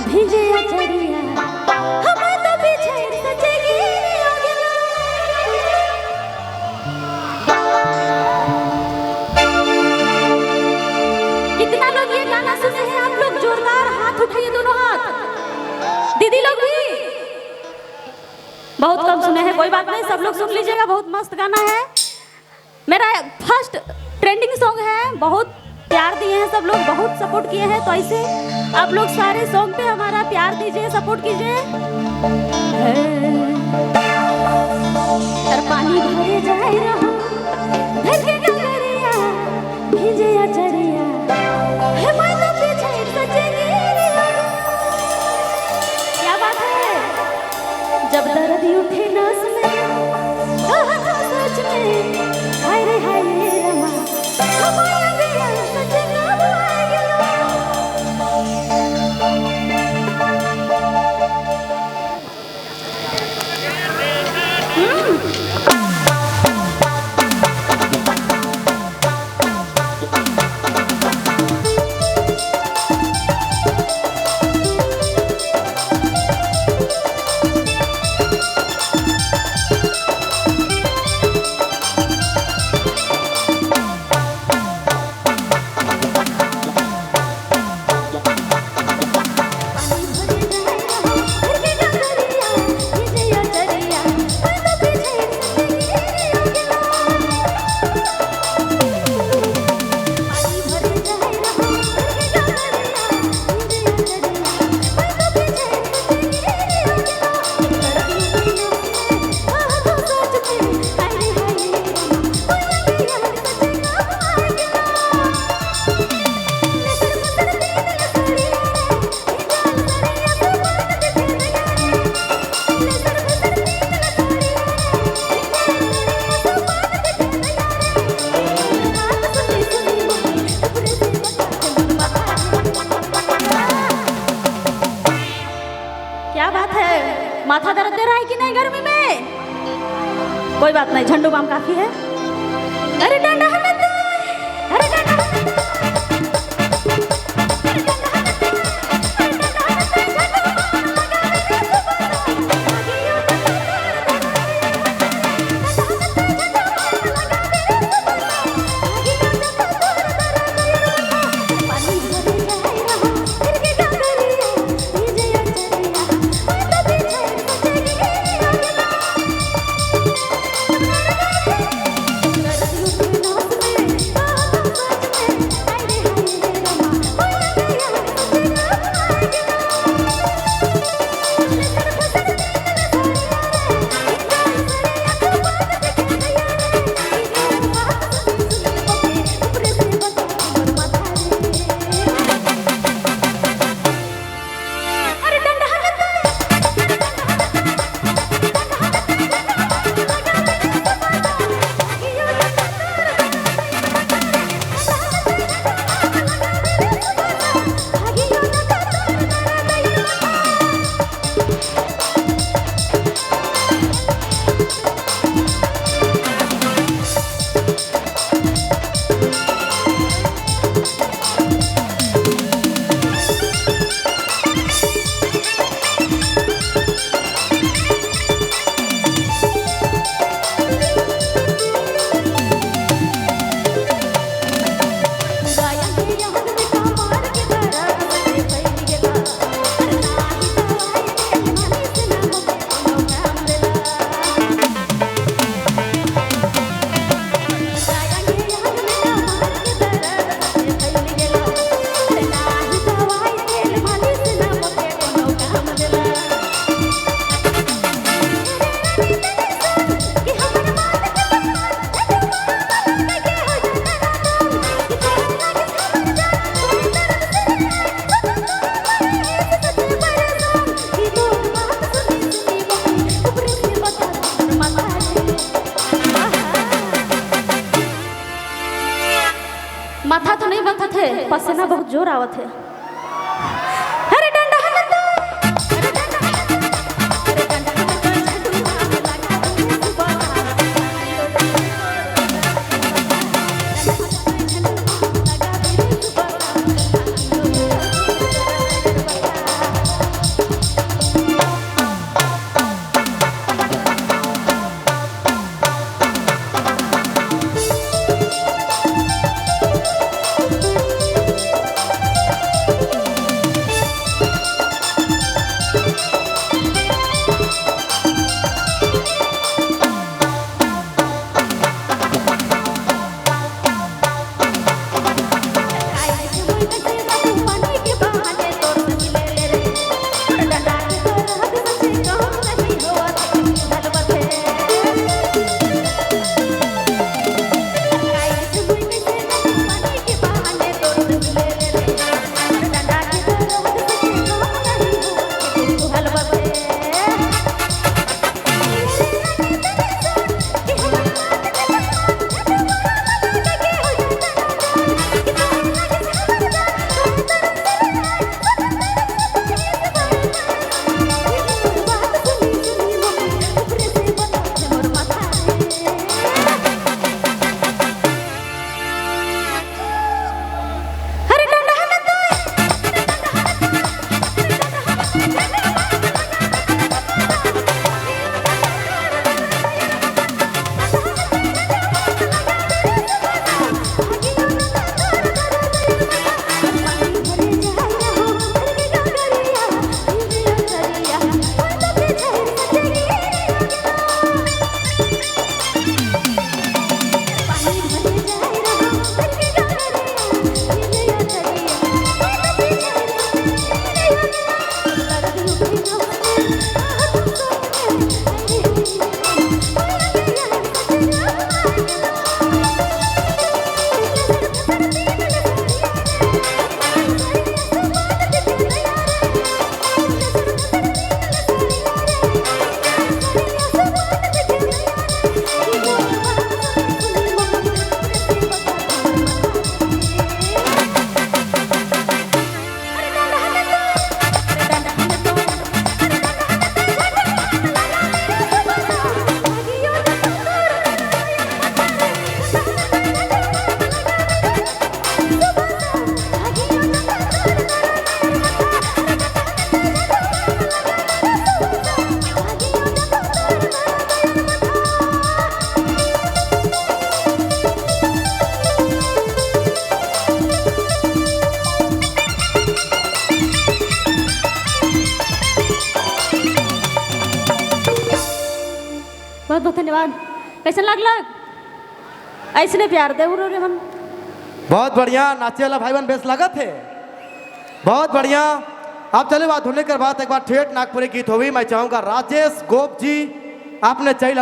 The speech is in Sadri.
भिजे अचरिया, हम तो बिछड़ सचेगी गेलो। कितना लोग ये गाना सुने हैं आप लोग? जोरदार हाथ उठाइए, दोनों हाथ। दीदी लोग भी बहुत कम सुने हैं, कोई बात नहीं, सब लोग सुन लीजिएगा, बहुत मस्त गाना है। मेरा फर्स्ट ट्रेंडिंग सॉन्ग है, बहुत प्यार दिए हैं सब लोग, बहुत सपोर्ट किए हैं, तो ऐसे आप लोग सारे सॉन्ग पे हमारा प्यार दीजिए, सपोर्ट कीजिए। पानी भरे जाए रहा धर के गगरिया, भिजे अचरिया, हे मैं तो बिछड़ सचेगी। क्या बात है, जब दर्द उठे नस में, कहा तो सच में, हाय रे हाय रे रमा, हमारा गया सच कब आए गेलो। क्या बात है, माथा दर्द दे रहा है कि नहीं गर्मी में? कोई बात नहीं, झंडू बाम काफी है। अरे डंडा अरे डंडा, माथा तो नहीं बथत है, पसीना बहुत जोर आवत है। अरे डंडा अरे डंडा, अरे डंडा, बहुत बहुत धन्यवाद। कैसे लगलक? ऐसने प्यार दे रे मन। बहुत बढ़िया, नाचे वाला भाई बहन बेस लागत है, बहुत बढ़िया। आप चले बात होने के बाद एक बार ठेठ नागपुरी गीत होगी। मैं चाहूंगा राजेश गोप जी आपने चाहिए।